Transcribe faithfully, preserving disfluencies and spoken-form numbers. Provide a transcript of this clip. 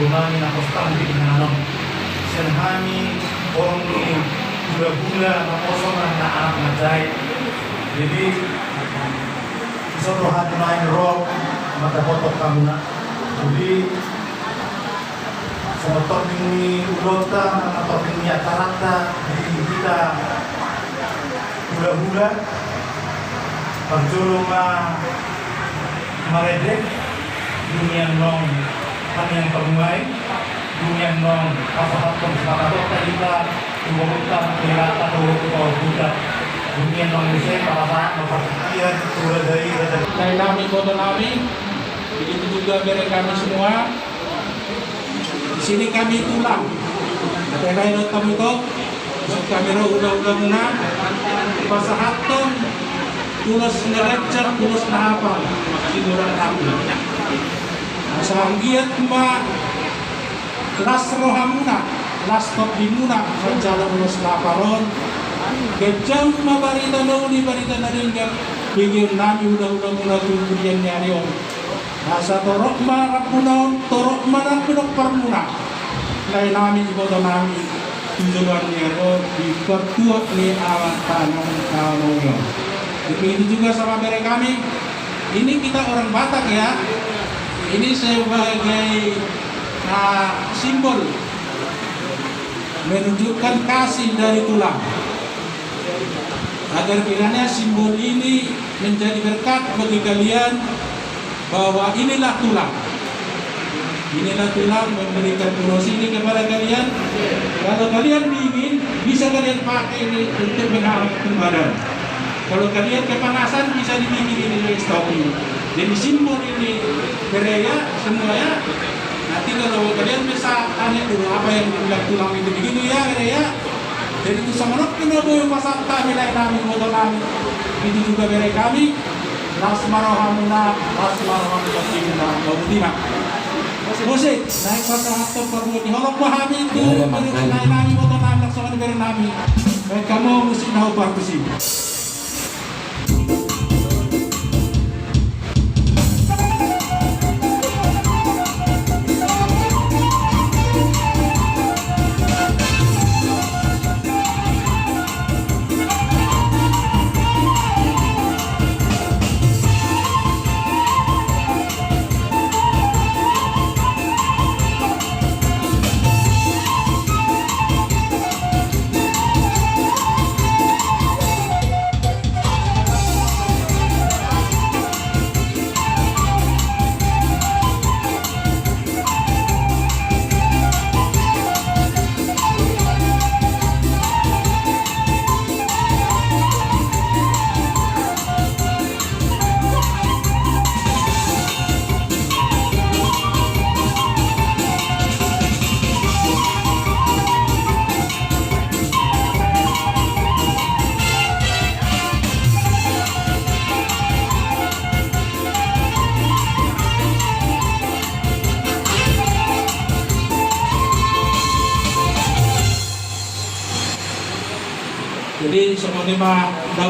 Hami na pos tangki di nanon. Sian hami, borong ni hulahula, naposo ma na anak manjae. Jadi, ison do hami nuaeng ro, mandapothon hamuna. Jadi, songon tording ni ulaonta, songon tording ni acaranta, di hita hulahula, parjolo ma marende, dung i annon hami panuaeng, dung i annon pasahathon sipasahatonta hita tu borunta, tu helanta, tu, tu pahompungta, dung i annon muse pasahat ma partingkian tu raja i, raja i. Nai nami, boto nami, begitu juga bere kami semua. Di sini kami tulang. Ate bae dohot hamu ito, kami ro hulahula muna, pasahathon ulos na ganjang, ulos na hapal di tulang nami. Asa anggiat ma las rohamuna, las tondimuna manjalo ulos na hapal on. Ganjang ma barita na uli, barita na denggan, begeon nami hulahula muna tu pudian ni ari on. Asa torop ma rambuna on, torop ma rambu domparmuna, nai nami, iboto nami, tu joloan ni ari on, di partuat ni amanta na mangkaholongi on. Begitu juga sama bere kami. Ini kita orang Batak ya. Ini sebagai, ah, simbol menunjukkan kasih dari tulang. Agar kiranya simbol ini menjadi berkat bagi kalian, bahwa inilah tulang. Inilah tulang memberikan ulos ini kepada kalian. Kalau kalian dingin, bisa kalian pakai ini untuk menghangatkan badan. Kalau kalian kepanasan, bisa dibikin ini es topi. Jadi simbol ini, bere ya, semua ya. Nanti kalau kalian bisa tanya dulu apa yang dibilang tulang itu, begitu ya, bere ya. Jadi tu songon on pe na boi hupasahat hami, nai nami, boto nami. Begitu juga bere kami. Las ma rohamuna, las ma roha ni tondimuna, botima. Musik, naeng pasahathon parbuat ni holong ma hami tu bere, nai nami, boto nami, laos songon i bere nami. Baen hamu musik na hombar tusi. Jadi songon i ma.